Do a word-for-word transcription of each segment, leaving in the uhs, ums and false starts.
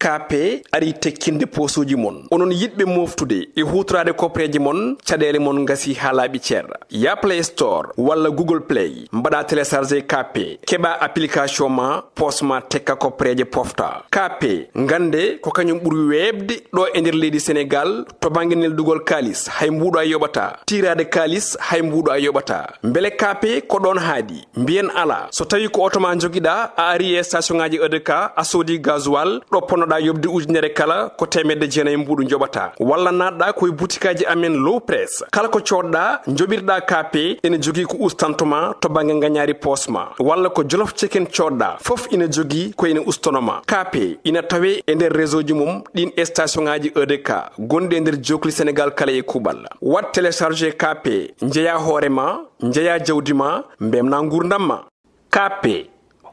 K P arii tekkinde poosuuji mon. Onon yiɗɓe mooftude e huutoraade kopreeje mon, caɗeele mon ngasii haa laaɓi cer. Yah Play Store walla Google Play, mbaɗaa télécharger K P, keɓaa application ma, poos ma tekka kopreeje pofta. K P, ngannde ko kañum ɓuri weeɓde ɗo e nder leydi Senegaal to bannge neldugol kaalis, hay mbuuɗo a yoɓataa. Tiiraade kaalis, hay mbuuɗo a yoɓataa. Mbele K P ko ɗoon haaɗi? Mbiyen alaa. So tawii ko oto ma njogiɗaa, a arii e station ŋaaji E D K, a soodii gasoil, ɗo ponnoɗaa yoɓde ujunere kala, ko teemedde jeenayi mbuuɗu njoɓataa. Walla naatɗaa ko e butikaaji amen Low Press. Kala ko coodɗaa, njoɓirɗaa K P, ene jogii ko ustanto ma to bannge ngañaari poos ma. Walla ko Jolof Chicken coodɗaa, fof ina jogii ko ene ustono ma. K P ina tawee e nder réseau ji mum ɗiin e station ŋaaji E D K gonɗi e nder jookli Senegaal kala e kuuɓal. Waɗ télécharger K P, njeyaa hoore ma, njeyaa jawdi ma, mbeltinaa nguurndam ma. K P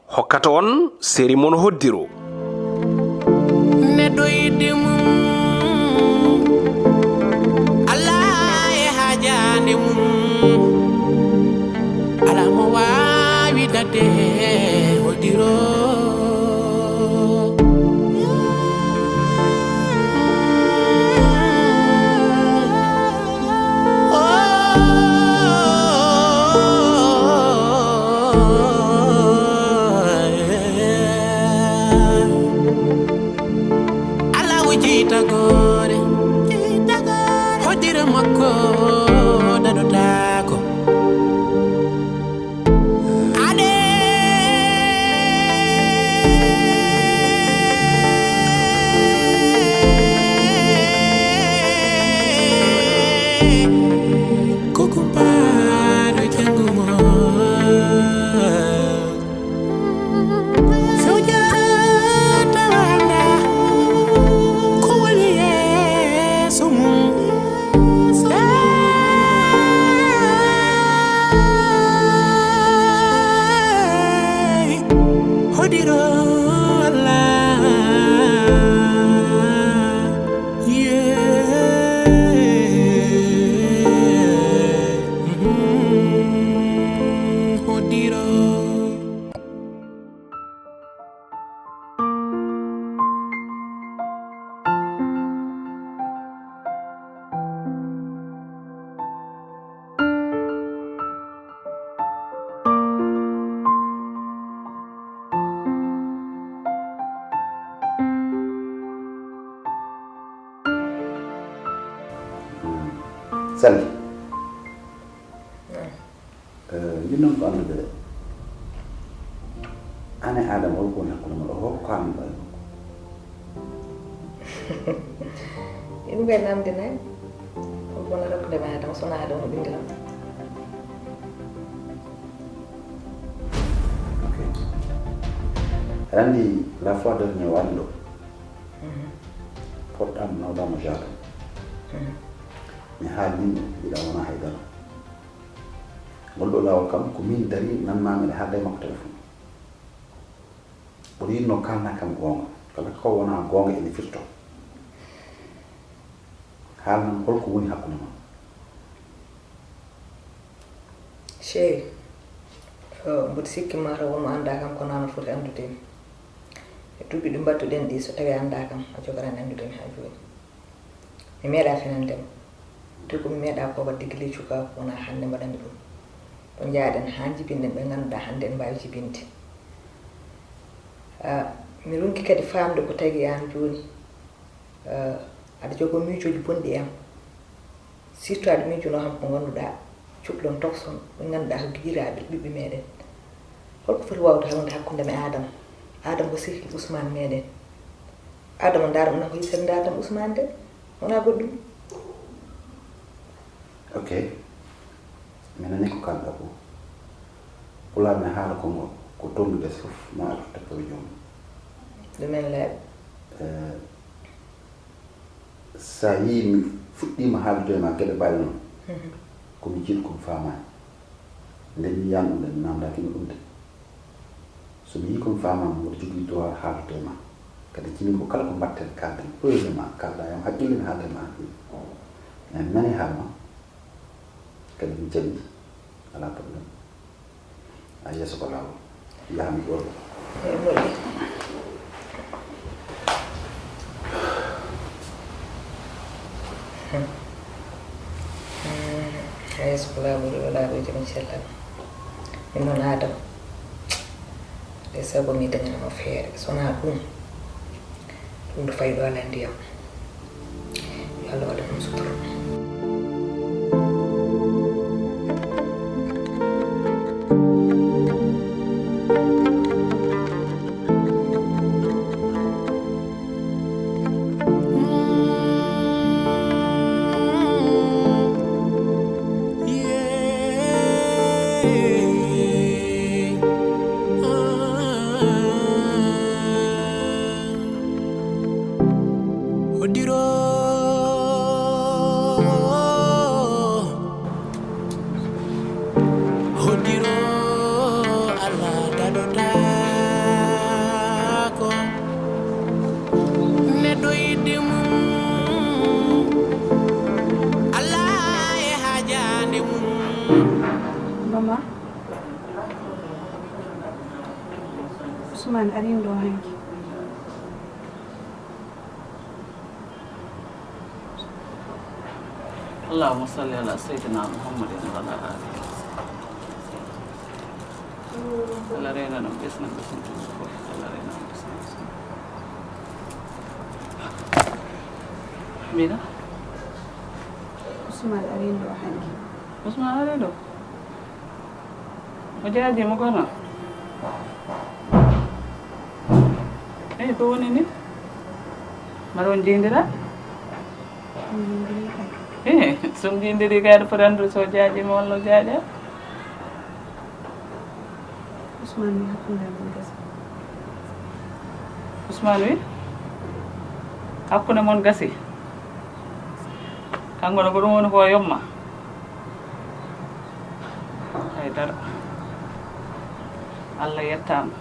hokkata on seri mon hoddiro. Neɗɗo yiɗde mum, Alla e haajaande mum. Alaa mo waawi daɗde hoddiro. Alla wujji tagoore, hoddiro makko daɗotaako. Ade ko kumpaaɗo janngo mo. Sujata wanga ko woni yeeso mum. Hoddiro Allah. Yeah. Hoddiro. Sali. Njiɗnoo ko anndude, aan e Aadama, hol ko woni hakkunde mon? Hol ko kaalnoɗaa e makko? Yimɓe namdinay hol ko woni hakkunde men e Aadama, so wonaa Aadama o ɓinngel am. Ok. Aɗa anndi, la fois dernière waɗi ɗo, poɗɗam nawdama jardin. Mi haalnimo, mbiɗa wona haydara. Ngol ɗo laawol kam, ko min dari, nanmaami aɗa haalda e makko téléphone. Mboɗo yiɗno kaalna kam goonga. Kala ko wona goonga ene firto. Haalnam hol ko woni hakkunde mon. Chéri, mboɗo sikki mataw won mo anndaa kam, kono aan a foti anndude mi. E duuɓi ɗi mbattuɗen ɗi, so tawii a anndaa kam, a jogaani anndude mi haa jooni. Mi meeɗaa fenande mo. Tawi ko mi meeɗaa ko waɗde gila e cukaaku, wonaa hannde mbaɗanmi ɗum. Ɗo njaaɗen haa njibinɗen ɓe ngannduɗaa hannde ene mbaawi jibinde. Ah, mi ronki kadi faamde ko tagi aan jooni, ah, aɗa jogoo miijooji bonɗi e am. Surtout aɗa miijunoo kam ko ngannduɗaa, cuklon tokson, ɓe ngannduɗaa ko gijiraaɓe ɓiɓɓe meeɗen. Hol ko foti waawde haalde hakkunde am e Aadama? Aadama ko sehil Usmaan meeɗen. Aadama, ndaar ɗum, ko yiɗde ndaar ɗum Usmaan de, wonaa goɗɗum. Ok. Mi nanii ko kaalɗaa ko. Pulaar ne haala ko ngo, ko tolnude fof, ma artu tawi joomum. Ɗum en laaɓi. Eh, so a yii mi fuɗɗiima haaldude e ma geɗe mbaɗe noon, ko mi jiɗ ko mi faamaani. Nde mi yiyan ɗum, nde mi naamndaaki mi ɗum de. So mi yii ko mi faamaani, mboɗo jogii droit haaldude e ma. Kadi jimi ko kala ko mbaɗten kaalden, heureusement kaalɗaa e am, hakkille ne haalde e ma hakkille. Mais mi nanii haal ma, kadi mi jaɓi, alaa problème. A yeeso ko laawol. Yaha mi ɓorno. Eey, moƴƴi. Hay so ko laaɓuɗo, o laaɓude mi cellal. Min noon Adama, e sago mi dañanamo feere. So wonaa ɗum, ɗum ɗo fayi ɗo alaa ndiyam. Yo Allah waɗan ɗum sutura. Hoddiro, hoddiro, Allah daɗotaako. Neɗɗo yiɗde mum, Allah e haajaande mum. Mama, Ousmane arin ɗo hanki. Allahumma salli ala sayyidina Muhammadin wa ala alihi wa sahbihi. Allah reena ɗum ɓesnam ɓesnam ɗum fof. Allah reena ɗum ɓesnam ɓesnam. Mina? Ousmane arin ɗo hanki. Ousmane arin ɗo? O jaaji mo kono? Eyi, ko woni ni? Mbaɗa on jeyndira? Min jeyndiri kay. Eyi, so on jeyndiri kay, aɗa foti anndude so o jaaji mo walla o jaaja. Ousmane wi hakkunde mon gasi. Ousmane wi hakkunde mon gasi. Kanko ne ko ɗum woni ko o yomma. Haydara. Allah yettaama.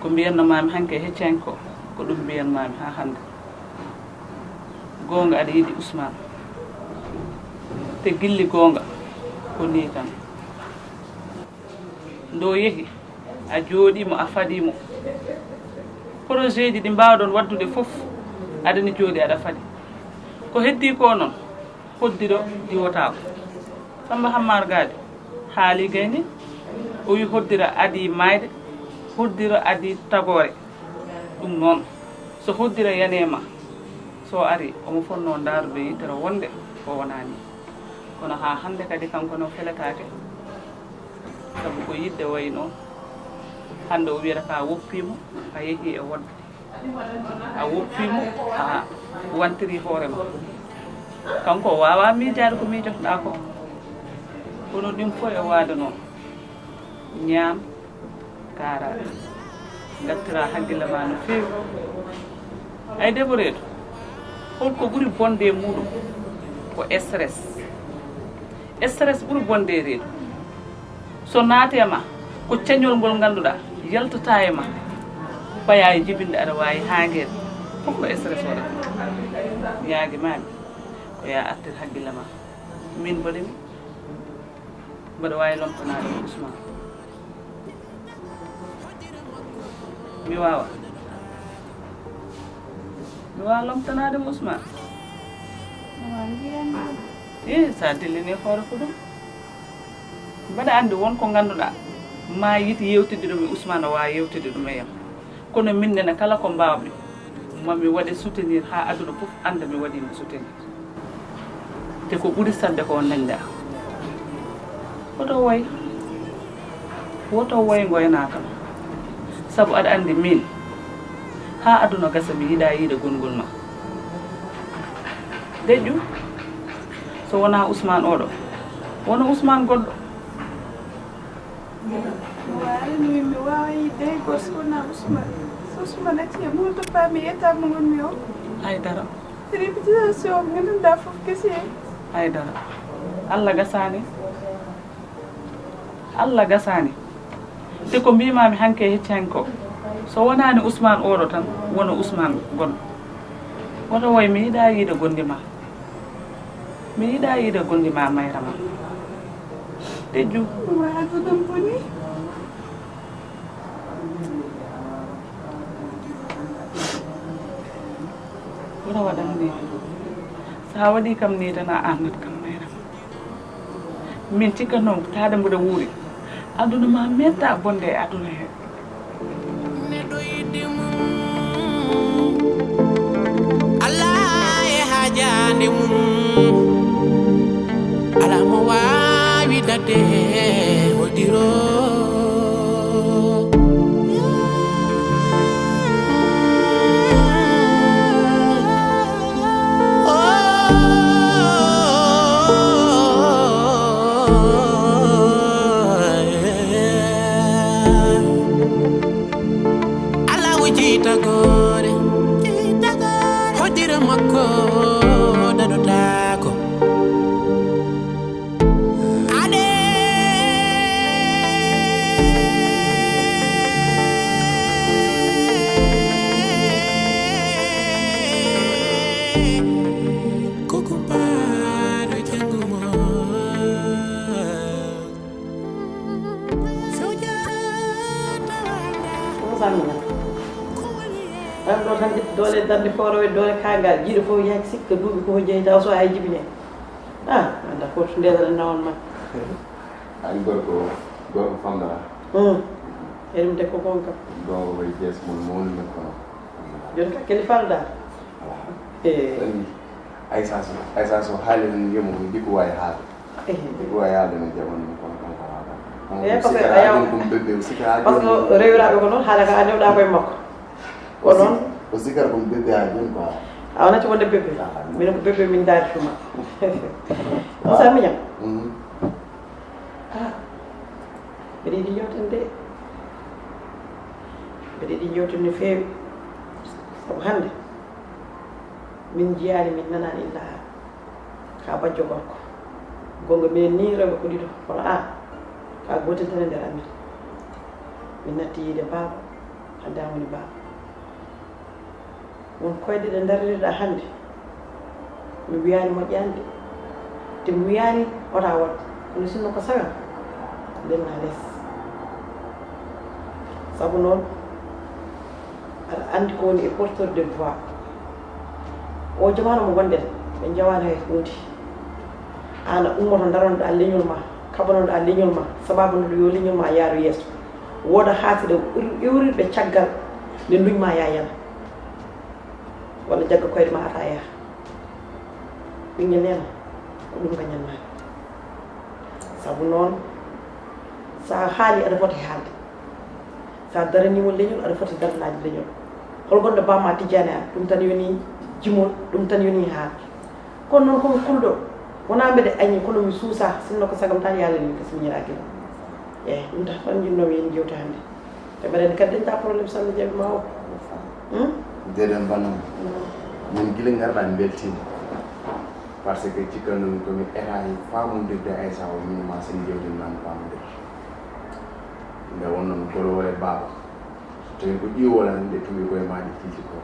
Ko mbiyanno maami hanke hecci hanke ko, ko ɗum mbiyan maami haa hannde. Goonga aɗa yiɗi Ousmane. Te gilli goonga ko nii tan. Ndo yehi, a jooɗii mo, a faɗii mo. Projet ji ɗi mbaawɗon waɗdude fof, aɗani jooɗi aɗa faɗi. Ko heddii ko noon, hoddiro diwotaako. Samba Hammar Gaadi haali gayni, o wi hoddira adii maayde, hoddira adii tagoore. Ɗum noon, so hoddira yanee ma, so ari, omo fotnoo ndaarude yittere wonde o wonaa nii. Kono haa hannde kadi kanko ne o feletaake, sabu ko yiɗde wayi noon. Hannde o wiyata ka a woppii mo, a yehii e woɗɓe. A woppii mo, a wantirii hoore ma. Kanko o waawaa miijaade ko miijotoɗaa ko. Kono ɗum fof e waade noon. Ñaam, kaara, ngattiraa hakkille ma no feewi. Ay debbo reedu, holko ɓuri bonde e muuɗum? Ko stress. Stress ɓuri bonde e reedu. So naati e ma, ko cañol ngol ngannduɗaa yaltata e ma. Ɓayaa e jibinde aɗa waawi haangeede. Fof ko stress waɗata. Ñaagi maami, ko yaa artir hakkille ma. Min mboɗemi. Mbaɗa waawi lomtanaade mo Ousmane? Mi waawa. Mi waawa lomtanaade mo Ousmane? Awa, mbiyan ɗum. Eh, so a dillini hoore ko ɗum. Mbaɗa anndi won ko ngannduɗaa. Ma yiɗ yewtidde ɗum e Ousmane, o waawa yewtidde ɗum e yam. Kono min nene kala ko mbaawmi, ma mi waɗe soutenir haa aduna fof annda mi waɗii mo soutenir. Te ko ɓuri saɗde ko o dañɗaa. Woto woy. Woto woy ngoyna kam. Sabu aɗa anndi min, haa aduna gasa mi yiɗaa yiide gonngol ma. Deƴƴu, so wonaa Ousmane oɗo, wona Ousmane goɗɗo. Waawi mi, mi waawaa yiɗde hay gooto so wonaa Ousmane. So Ousmane accii e mum, to paami état mo ngonmi o. Haydara. Réputation o, mi anndaa fof gasi heen. Haydara. Allah gasaani. Allah gasaani. Te ko mbiimaami hanke e hecci hanke ko, so wonaani Ousmane oɗo tan, wona Ousmane gonɗo. Woto woy, mi yiɗaa yiide gonɗi ma. Mi yiɗaa yiide gonɗi ma, mayra ma. Dejju. Wa aduna boni. Wona waɗan ni. Sa waɗi kam ni tan a anndat kam, Mayram. Min cikka noon taade mboɗa wuuri, aduna ma metta bonde e aduna he. Neɗɗo yiɗde mum, alaa e haajaande mum. Alaa mo waawi daɗde hoddiro. Alaa o jiytagoore, hoddira makko daɗotaako. Ade. Koko paano jangumo. Musa Miñam. Ɗan ɗo tan doole darde forowe doole kagal jiiɗo fof yaaki sikka duuɓi ko jeyi taw so hay jibine. Ah, anda fof ndela nawon ma. Ay gorko gorko famɗata. Hmm. Erim de ko gonga. Gonga koye jees mon mawni men kono. Joni ka keli falda. Alaa. Eh. Ɗani aysa so aysa so haali en yemo ko jikku wawi haalde. Eh. Jikku wawi haalde no jaɓan ɗum kono kanko haala. Eh, parce que a yaw- Ɗum bebbe o sika ha Parce que rewiraɓe ko noon haala ka a newɗa koye makko. Ko noon. O sikar ko bebbe ha joni quoi. A wonati wonde bebbe. Min ko bebbe min daari tuma. Musa Miñam. Ah. Mbeɗa yiɗi yewtan de. Mbeɗa yiɗi yewtan no feewi. Sabu hannde min njiyaani min nanaani illa ka bajjo gorko. Gonga minen ni rewɓe ko ɗiɗo kono an ka gootel tan e nder amen. Min natti yiide baaba hannde an woni baaba. Won koyɗe ɗe ndarirɗa hannde mi wiyaani moƴƴaani de. Te mi wiyaani wota waɗ kono sinno ko sagal ndenna les. Sabu noon aɗa anndi ko woni e porteur de voix. O jamaanu mo ngonɗen ɓe njawaani hay huunde. Aan a ummoto ndaronoɗa leñol ma, kaɓanoɗa leñol ma, sababunoɗo yo leñol ma yaaru yeeso. Wooda haasiɗe iwrirɓe caggal nde nduñ ma yaa yana. Walla jagga koyɗe ma ata yaha. Ɓinngel neena ko ɗum gañan ma. Sabu noon sa haali aɗa foti haalde. Sa daranimo leñol aɗa foti daranaade leñol. Hol gonɗo bamma tijjani an ɗum tan yoni jimol ɗum tan yoni haa. Kono noon komi kulɗo wona mbeɗa añi kono mi suusa sinno ko sagam tan yaalani mi kasmiñiraaki. Eyi ɗum tan tan jinnoomi en jewta hannde. Te mbeɗa anndi kadi dañta problème so Allah jaɓi ma o. Deɗen banam min gila ngarɗa mi weltima. Par ce que cikkannomi komi état e famondirde aysa o min ma sen jewden nan famondirde. Nde wonno mi goro e baaba so tawi ko ƴiwola nde tuwi koye maɗi kiiti ko.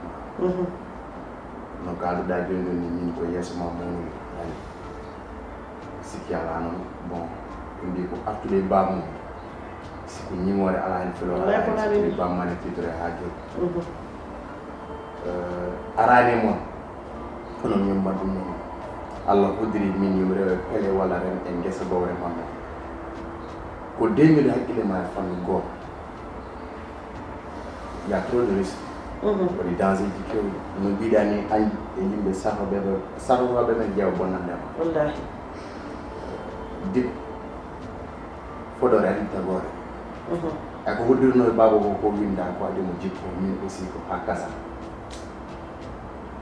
No kalduɗa joni ɗo ni min ko yeeso ma mawni ani. Sikki ala noon bon ɓe mbi ko artude e baaba mum. Siko ñimoore ala hen felo ala hen sitiri bammane titore ha joni. Arani e mon kono min mbaɗ ɗum noon. Allah hoddiri min yo rewe pele walla ren e guesa gowre mammen. Ko denñude hakkille ma e fannu goto. Il y a trop de risque. Waɗi danger ji kewɗi no mbiɗa ni añ e yimɓe sarhoɓeɓe sarhotoɓe men ƴeewa bonnandema. Wallahi. Dip fodore ani tagore. Ay ko hoddirno e baba ko ko winda ko adi mo jikko min aussi ko ha kasa.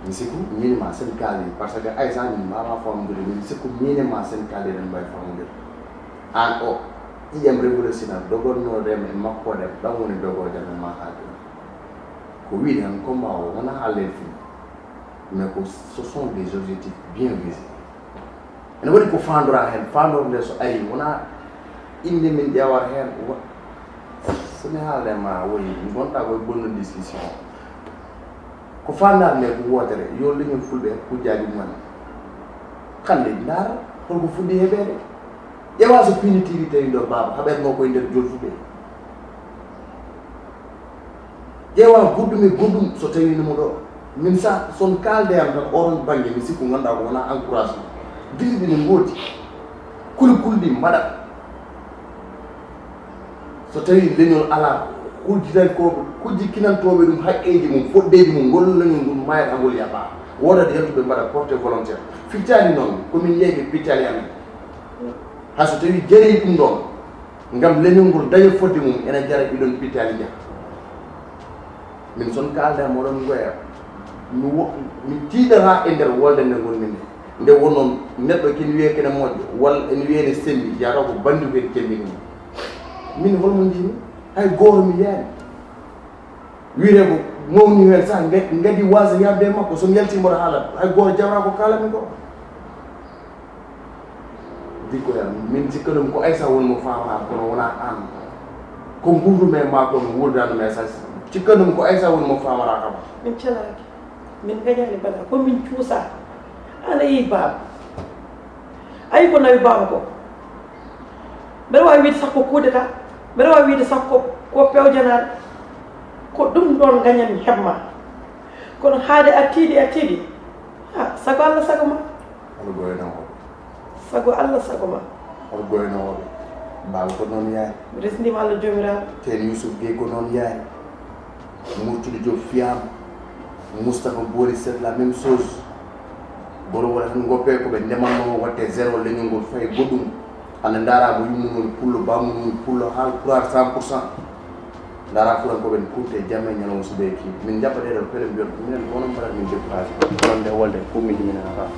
Mi sikku min ma sen kaali par ce que aysa min mbawa famdude min sikku min ma sen kaali ɗen mbawi famdude. An o ƴiƴam révolutionnaire dogonno rem e makko ɗem ɗam woni dogoje men ma ha joni. Ko wiide tan combat o wona ha lelfini mais ko ce sont des objectifs bien visés. Ene waɗi ko fandora hen fandorde so ari wona inde min ƴewata hen. So mi haalde ma woyi gonɗa koye bonno discussion. Ko fandare nde ko wootere yo leñol fulɓe hujjaji mumen. Hande ndaara holko fuɗɗi heɓede. Ƴeewa so pini tigi tawi ɗo baaba haɓetno koye nder jolfuɓe. Ƴeewa goɗɗum e goɗɗum so tawino mo ɗo. Min sa son kaalde yam tan oɗon bannge mi sikku ngannduɗaa ko wonaa encouragement. Gilli ɗi no ngoodi. Kuli kulɗi mbaɗa. So tawii leñol alaa, hujjitankooɓe, hujjikinantooɓe ɗum haqqeeji mum, foddeeji mum, ngol leñol ngol maayata ngol yaɓaa. Woodata yaltuɓe mbaɗa porté volontaire. Fittaali noon, ko min yeeyɓe pittaali amen. Hay so tawii jarii ɗum ɗoon, ngam leñol ngol daña fodde mum, ena jara iɗon pittaali njaha. Min son kaalda moɗon ngoya. Mi wo- mi tiiɗata e nder wolde nde ngonmi nde. Nde wonnoon neɗɗo kene wiyee kene moƴƴo, walla ene wiyee ne selli, yataw ko banndigu en kembini mo. Min holmo njiimi? Hay gooto mi yiyaani. Wiyetee ko mawni heen sah, nga- ngadi waasa yahde e makko, so mi yaltii mboɗo haalat. Hay gooto jawraa ko kaalatmi ko. Dikkoyam, min cikkanum ko Aissa woni mo faamata, kono wonaa aan. Ko nguurdum e maa, kono wuurdanum e Aissa. Cikkanum ko Aissa woni mo faamata kam. Min calaaki, min ngañaani bala, ko min cuusaa. Aan a yii baaba. A yii ko nawi baaba ko. Mbeɗa waawi wiyde sax ko coup d'état, mbeɗa waawi wiyde sax ko, ko pewjanaaɗo. Ko ɗum ɗoon ngañanmi heɓ ma. Kono haade a tiiɗi, a tiiɗi. Ha, sago Allah, sago ma. Hoto goynowo. Sago Allah, sago ma. Hoto goynooɓe. Baaba ko noon yaari. Mi resndiima Allah Joomiraaɗo. Teen Yuusuf Gey ko noon yaari. Murtude Diop fiyaama. Moustapha Boori c'est la même chose. Goro wala tan ngoppe ko ɓe ndemanno watte zéro leñol ngol fayi goɗɗum. Ana ndaara mo yummu woni pullo, bammu woni pullo, haal pulaar cent pour cent. Ndaara fulankoɓe ne kutte jamme ñalawma subaki. Min jaɓɓa ɗeɗo pele mbiyon ko minen ko onon mbaɗat min découragé. Wonde wolde ko min minen haa.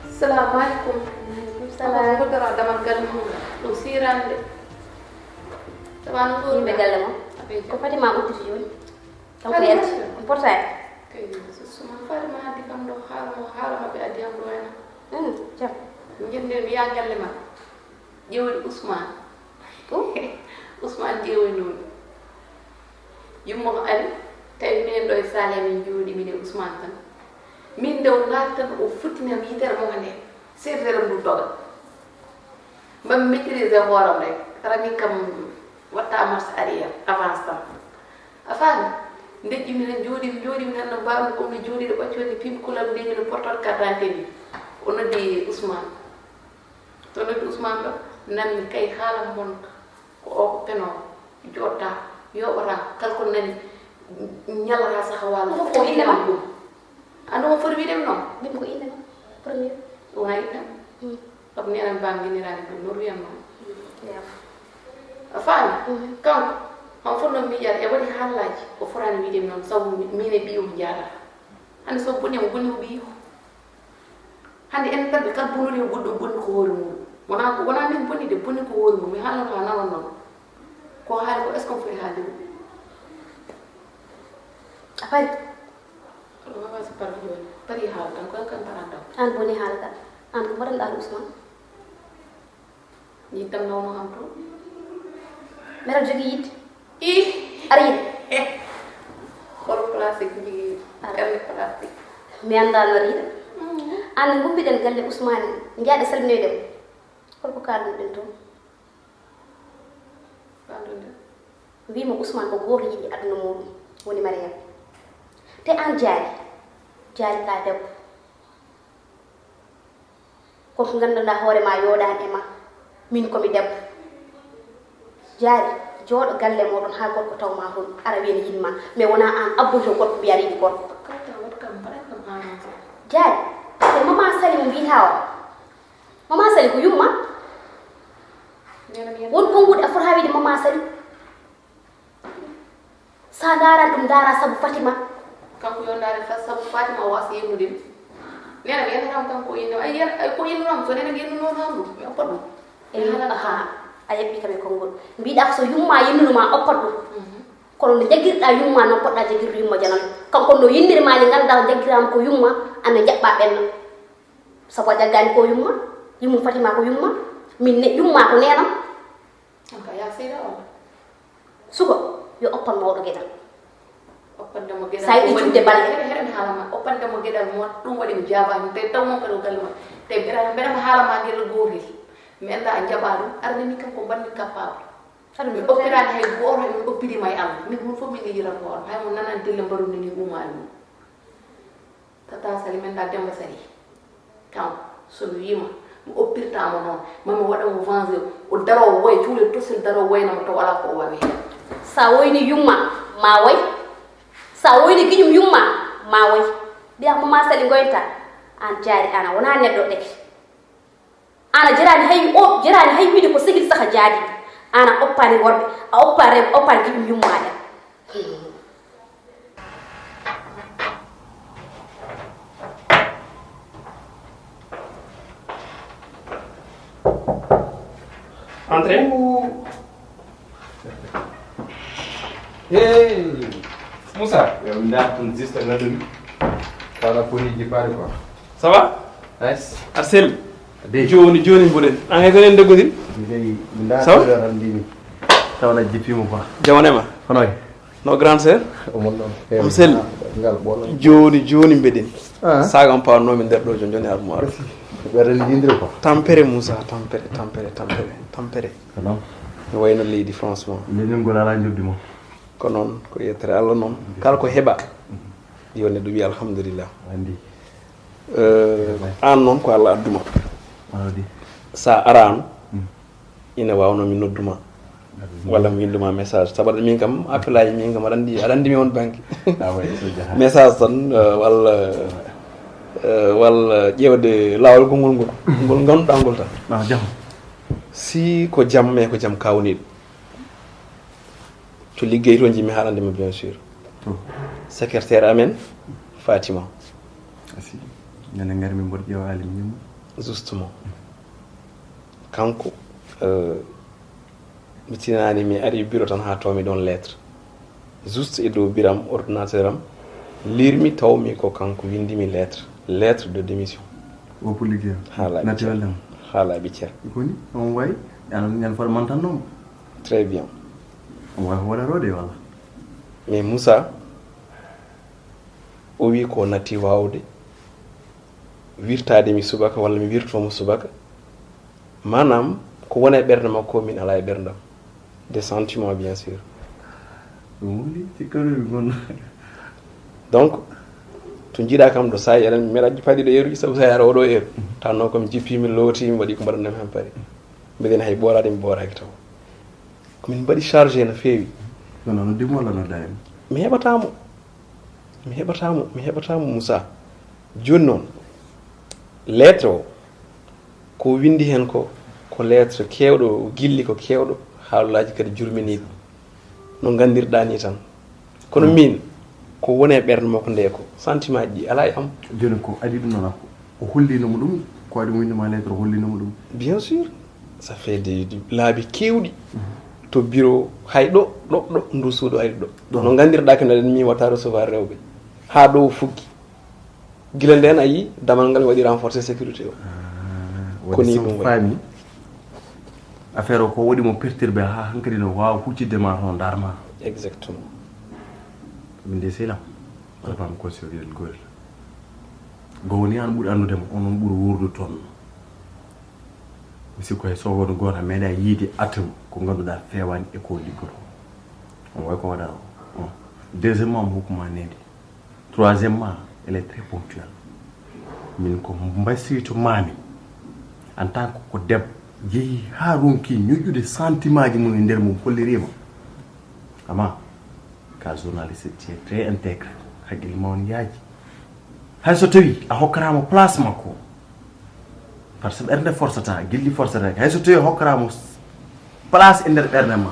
Salamu aleykum. Maaleykum salaam. Ko dara damal galle mum ɗum sirande. Tawa no ngol yimɓe galle mum. Ko Fatima udditi joni. Kanko yalti portaye. Kay suma Fatima addi kam ɗo haala mo haala maɓɓe addi am ɗo ena. Hmm, jam. Jende mi ya galle ma. Ƴeewde Ousmane. Ousmane ƴeewoy noon. Yumma ko ari, tawi minen ɗo e salle amin jooɗi, min e Ousmane tan. Min nde o naati tan, o futtini am yitere makko nde, seedere am ndu doga. Mbaɗ mi maîtriser hooram rek, rami kam watta marche arrière, avance tan. A faami? Ndeƴƴumi tan, jooɗimi, jooɗimi tan no mbaawmi, comme no jooɗiiɗo ɓaccoode pim kulam nde, mino portoɗo carte d'identité ni. O noddi Ousmane. To noddi Ousmane ɗo, nanmi kay haala mon ko o ko penoowo, jooɗta, yooɓata, kala ko nani, ñalata saka waalo. Ɗum fof ko innde ma? Ɗum. Anndu mo foti wiide mi noon? Mbimi ko innde ma, premier. Ɗum wona innde am. Hmm. Sabu neenen mbaam inniraani ɗum, noon wiyatnoo. Hmm. Yaaf. A faami? Mhm. Kanko, on fof noon miijata, e waɗi haalaaji, o fotaani wiide mi noon, sabu mi-, miin e ɓiyum njaadata. Hannde so boni, mo boni ko ɓiyum. Hannde en tan ɓe kala bonori o goɗɗo bonni ko hoore mum. Wona ko, wona min bonni de, bonni ko hoore mum. Mi haalnoto haa nawan noon. Ko haali ko est-ce que on foti haalde ɗum? A paari? Aɗa wawa so parde jooni. Paari haala tan, ko kan paran tan. Aan boni haala kan. Aan ko mbaɗanɗaa Ousmane? Yiɗtam nawno am to. Mbeɗa jogii yiɗde. Ih! Aɗa yiɗa? Hol plastique jogii? Aɗa. Galle plastique. Mi anndaa no aɗa yiɗa. Mm. Aan no ngoppiɗen galle Ousmane, njaaɗe salminoyde mo. Hol ko kaalduɗen toon? Kaalduɗen. Mbiimi Ousmane ko gooto yiɗi aduna muuɗum, woni Mariam. Te aan Jaari, Jaari ka debbo. Kono ko nganndanɗaa hoore ma yooɗaani e ma. Min ko mi debbo. Jaari, jooɗo galle mooɗon haa gorko taw ma toon, ara wiya ne yiɗi ma. Mais wonaa aan abboyto gorko mbiyaa aɗa yiɗi gorko. Kala tan waɗi kam mbaɗan kam avancé. Jaari, ko Mama Sali mo mbiytaa o. Mama Sali ko yumma. Nena mi yetta. Won konnguɗi a fota wiide Mama Sali. Sa ndaara ɗum, ndaara sabu Fatima. Kanko yo ndaare fa-, sabu Fatima o wasa yennude mi. Nena mi yetta kam kanko o yennu. Ay, yen-, ay, ko yennu am, so nena mi yennu noon am ɗum, mi oppat ɗum. Eyi, aha, a yeɓɓi kam e konngol. Mbiɗa ko so yumma yennuno ma oppat ɗum. Mhm. Kono nde jaggirɗa yumma noon poɗɗa jaggirde yumma janano. Kanko no yenniri ma nde ngannduɗaa ko jaggiraama ko yumma, ana jaɓɓa ɓenna. Sabu a jaggaani ko yumma, yumma Fatima ko yumma, min ne yumma ko neenam. An ka yaa seyda on. Suka, yo oppan mawɗo geɗal. Oppande mo geɗal. Sa yiɗi juɓde balle. Here, here mi haala ma. Oppande mo geɗal mo, ɗum waɗi mi jaaba heen. Te taw noon kadi o galle ma. Te mbeɗa, mbeɗa mo haala ma geɗal gootel. Mi annda a jaɓa ɗum. Arde min kam ko mbanmi capable. Aɗa mi oppiraani hay gooto, mi oppiri ma e Allah. Min ɗum fof min lijiran ko on. Hay mo nanan dille mbaɗu ni ni umaani mum. Tata Sali men da Demba Sali. Kanko, so mi wiima, mi oppirta mo noon, ma mi waɗa mo venger, o daro o woya, cuuɗi tosin daro woyna mo, taw alaa ko o wawi heen. Sa woyni yumma, ma woy. Sa woyni giƴum yumma, ma woy. Mbiya mo ma Sali ngoynta, an jaari an a wona neɗɗo ɗeke. An a jeraani hay o, jeraani hay wiide ko sigil saha jaadi. An a oppaani worɓe, a oppaani rewɓe, a oppaani giƴum yumma ɗen. Entrez. Hey, Moussa. Yo, mi ndaar tun juste ngaɗumi. Kala ko ni jipaade quoi. Ça va? Nice. Arsel. Dey. Jooni, jooni mboɗen. An hay ko enen doggodir? Mi dey, mi ndaar Ça va? Tun tan mbimi. Tawana jippiima quoi. Jawane ma? Honoy. No grand sœur? Omon noon. Am sel. Ngal ɓoolo. Jooni, jooni mbeɗen. Ah. Saagam pawannomi nder ɗo, jooni, jooni armoire. Ɓeɗen yindiri quoi. Tampere, Moussa, tampere, tampere, tampere, tampere. Ko noon. No wayno leydi, franchement. Leñol ngol alaa njoɓdi mum. Ko noon, ko yettere Allah noon. Kala ko heɓa, yo neɗɗo wiya alhamdulillah. Andi. Eh, an noon ko Allah adduma. Andi. Sa arano, mm, ina wawno mi nodduma. Andi. Walla mi winduma message. Sabu min kam, appel aji min kam, aɗa andi, aɗa andi mi on banque. Ah, ouais, so jaha. Message tan, eh, walla, eh, walla ƴeewde laawol konngol ngol. Ngol ngannduɗaa ngol tan. Ah, jam. Si ko jam, mais ko jam kawniiɗo. To liggey to njimi haalande ma, bien sûr. To. Secrétaire amen, Fatima. Asi. Ñande ngari min mboɗo ƴeewa Alim ñimma. Justement. Kanko, euh, mi tinani mi ari bureau tan ha tawmi ɗon lettre. Juste e dow biram ordinateur am, lirmi tawmi ko kanko windimi lettre. Lettre de démission. O pour liggéeyam. Haala ɓiccere. Naturellement. Haala ɓiccere. Koni, on wayi, ñande foof mantannomo. Très bien. On wayi hoore rode walla? Mais Moussa, o wi ko natti wawde wirtade mi subaka walla mi wirtomo subaka. Maanaam, ko woni e ɓernde makko, min alaa e ɓerndam. Des sentiments, bien sûr. Ɗum woni cikkannomi gonɗo. Donc, to njiɗa kam ɗo, sa yi eɗen, mi meeɗa jippaade ɗo heure uji, sabu sa yaara oɗo heure. Tanno kam jippimi, lootimi, waɗi ko mbaɗanɗam heen paari. Mbeɗen hay ɓooraade, mi ɓooraaki taw. Ko min mbaɗi chargé no feewi. Kono no dimo walla no dayno? Mi heɓata mo. Mi heɓata mo, mi heɓata mo, Moussa. Jooni noon, lettre o, ko windi heen ko, ko lettre keewɗo, gilli ko keewɗo, haalolaaji kadi jurminiiɗi. No nganndirɗaa ni tan. Kono min, ko woni e ɓernde makko nde ko, sentiment ji ɗi alaa e am. Jooni ko adii ɗum noon, o holliino mo ɗum, ko adii mo winde ma lettre, o holliino mo ɗum? Bien sûr, ça fait des, des laabi keewɗi. To bureau, hay ɗo, ɗo, ɗo, ndu suudu hay ɗo. Ɗo. No nganndirɗaa ko ndeɗen mi wata recevoir rewɓe. Haa ɗo o fuggi. Gila nden a yi damal ngal mi waɗi renforcer sécurité o. Ah, ko ni ɗum waɗi. Faami. Affaire o ko waɗi mo perturbé haa hankadi no waawa huccitde ma toon, ndaar ma. Exactement. Min de sehil am, ko fam ko sehil gorel. Gowni an ɓuri anndude mo, onon ɓuri wuurdude toon. Mi sikku hay so won gooto meeɗa yiide atum ko ngannduɗaa feewaani e ko liggoto. On way ko waɗa o. Deuxièmement, mo hokkuma nedi. Troisièmement, elle est très ponctuelle. Min ko mbasiyto mami en tant que ko debbo jeehi haa ronki ñoƴƴude sentiment ji mum e nder mum hollirima. Ama ka journaliste, tu es très intègre. Haqqille ma on yaaji. Hay so tawi a hokkatamo place makko, par ce que ɓernde forcata, gilli forcata, hay so tawi a hokkatamo place e nder ɓernde ma,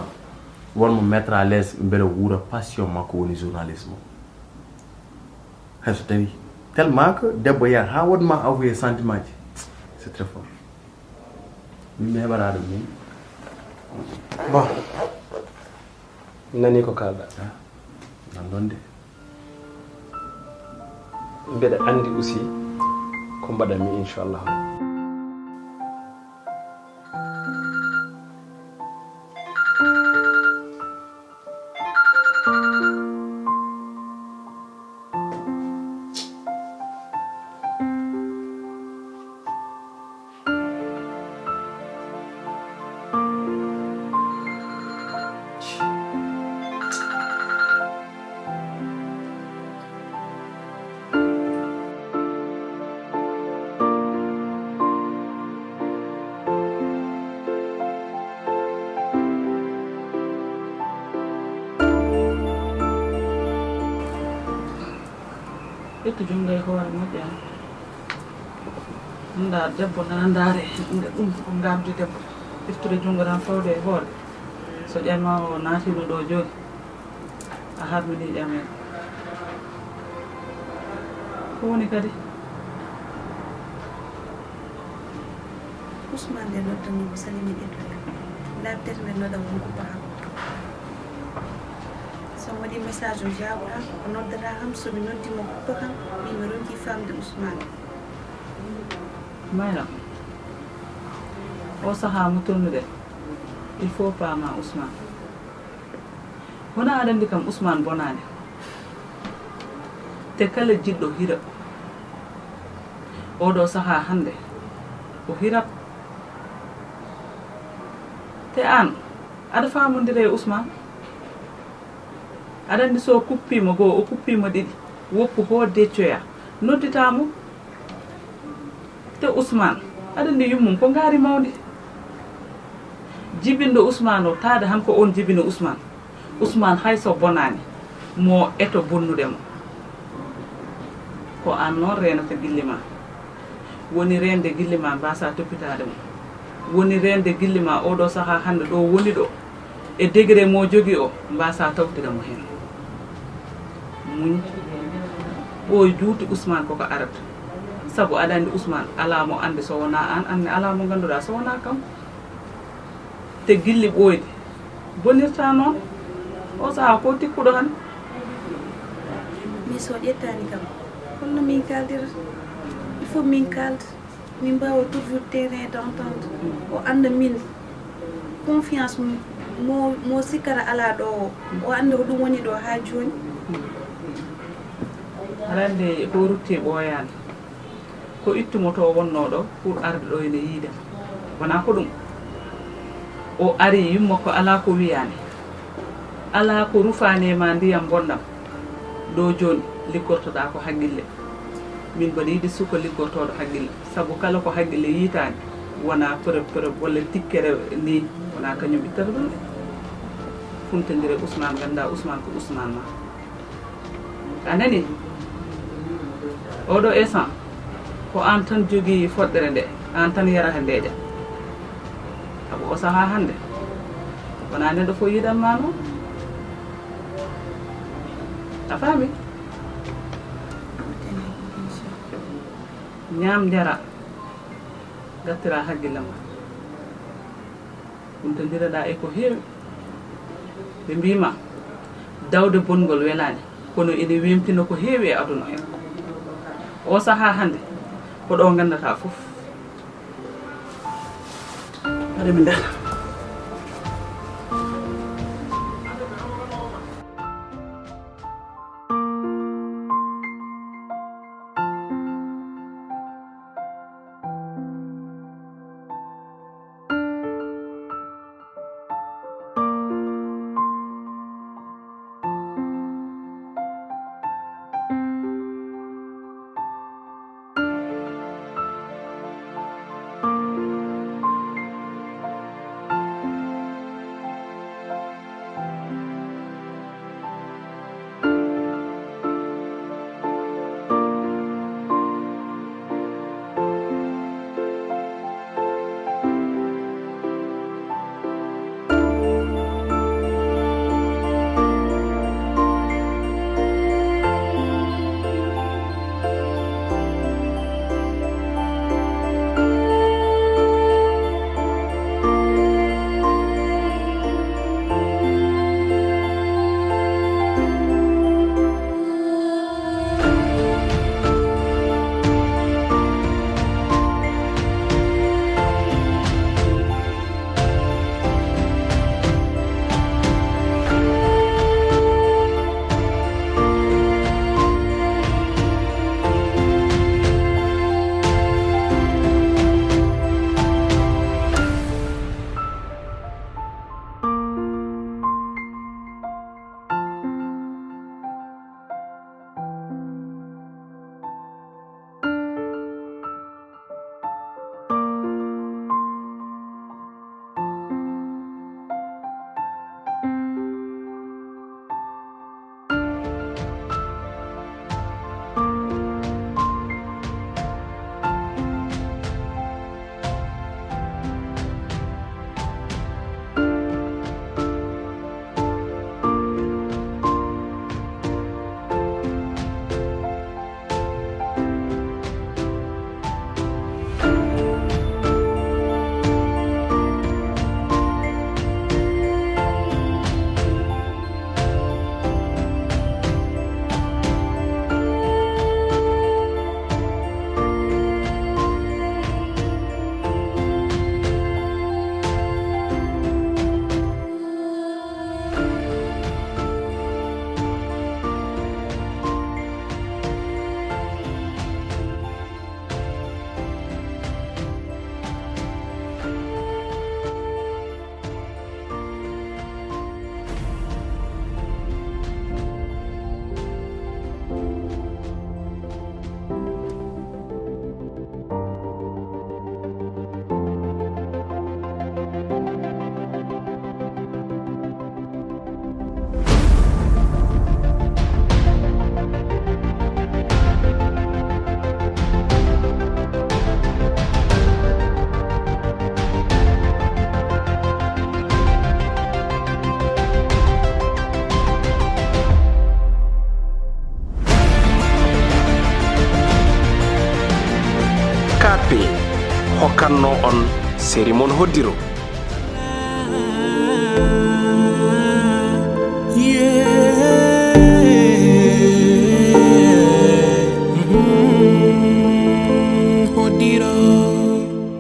won mo mettre à l'aise, beele wuura passion makko woni journalisme. Hay so tawi tellement que debbo yiyat ha wonma avoué sentiment ji, c'est très fort. Min mi heɓata ɗum min. Bon, mi nani ko kalɗa. Ah, nan ɗon de. Mbeɗa anndi aussi ko mbaɗanmi, inchallah. Ƴettu junngo e hoore moƴƴa. Ndaa debbo nana ndaare, ɗum ko ngamdi debbo. Ƴeftude junngo tan fawde e hoore. So ƴama o naatino ɗo jooni, a harmini ƴamen. Ko woni kadi? Ousmane nde noddanno mo sali mi ƴettude. Laabitere nde noda won kuppa kam. So mi waɗi message o jaabata, o noddata kam, so mi noddi mo kuppa kam, min mi ronki famde Ousmane. Mayram, o sahaa mo tolnuɗen, il faut paama Ousmane. Wona aɗa anndi kam Ousmane bonaani. Te kala jiɗɗo hira, oɗo sahaa hannde, o hirat. Te aan, aɗa faamondira e Ousmane? Aɗa anndi so o kuppiima goo, o kuppiima ɗiɗi, woppu hoo deccoya, nodditaa mo. Te Ousmane, aɗa anndi yummum ko ngaari mawndi. Jibinɗo Ousmane o, taade han ko on jibino Ousmane. Ousmane hay so bonaani, mo eto bonnude mo. Ko aan noon reenata gilli ma. Woni reende gilli ma, mbaasa toppitaade mo. Woni reende gilli ma, oɗo sahaa hannde ɗo woni ɗo. E degré mo jogi o, mbaasa tawtira mo heen. Muñ. Ɓooy juuti Ousmane koko arata. Sabu aɗa anndi Ousmane, alaa mo anndi so wonaa aan, aan ne alaa mo ngannduɗaa so wonaa kanko. Te gilli ɓooyɗi bonirta noon. O sahaa ko tikkuɗo tan. Min so ƴettaani kam, holno min kaaldirata? Il faut min kaalda. Min mbaawa toujours terrain d'entente. O annda min confiance mo, mo sikkata alaa ɗo o. O annda ko ɗum woni ɗo haa jooni. Aɗa anndi ko rutti ɓooyaani. Ko ittumo to wonnoo ɗo pour arde ɗo ene yiide ma. Wonaa ko ɗum. O ari yumma ko alaa ko wiyaani. Alaa ko rufaani e ma ndiyam bonɗam. Ɗo jooni liggortoɗaa ko haqqille. Min mboɗo yiɗi suka liggortooɗo haqqille. Sabu kala ko haqqille yiitaani, wonaa pereb pereb walla tikkere ni, wonaa kañum ittata ɗum de. Funtondire Ousmane, nganndaa Ousmane ko Ousmane ma. A nani? Oɗo instant, ko aan tan jogii foɗɗere nde, aan tan yarata ndeeƴa. Sabu o sahaa hannde, wonaa neɗɗo fof yiɗan ma noon. A faami? Ñaam, njara, ngattira haqqille ma. Huntondiraɗaa e ko heewi. Ɓe mbii ma, dawde bonngol welaani, kono ene weemtina ko heewi e aduna heen. O sahaa hannde, ko ɗo nganndataa fof. Haɗa mi ndaara. P hokkatno on seri mon hoddiro.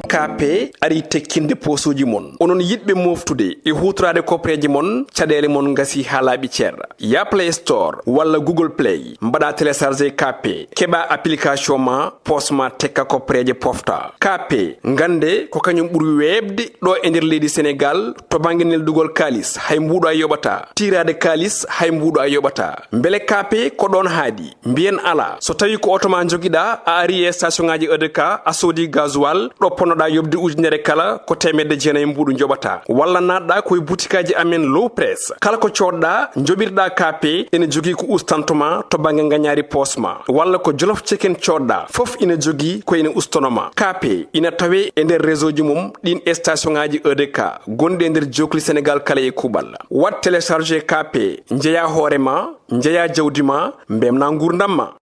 K P ari tekkinde poosuuji mon. Onon yiɗɓe mooftude e huutoraade koppareeji mon, caɗeele mon ngasi haa laaɓi cer. Yaa Play Store walla Google Play, mbaɗa télécharger K P, keɓa application ma, poos ma tekka koppareeje pofta. K P, ngannde ko kañum ɓuri weeɓde ɗo e nder leydi Senegaal to bannge neldugol kaalis, hay mbuuɗo a yoɓata. Tiiraade kaalis, hay mbuuɗo a yoɓata. Mbele K P ko ɗoon haaɗi? Mbiyen alaa. So tawii ko oto ma njogiɗa, a ari e station ŋaaji E D K, a soodi gasoil, ɗo ponnoɗa yoɓde ujunere kala, ko teemedde jeenayi mbuuɗu njoɓata. Walla naatɗa ko e butikaaji amen Low Press. Kala ko coodɗa, njoɓirɗa K P, ene jogii ko ustantoma to bannge ngañaari poos ma. Walla ko Jolof Chicken coodɗa, fof ina jogii ko ene ustanoma. K P ina tawee e nder réseau ji mum ɗin e station ŋaaji E D K gonɗi e nder jookli Senegaal kala e kuuɓal. Waɗ télécharger K P, njeya hoore ma, njeya jawdi ma, mbemna nguurndam ma.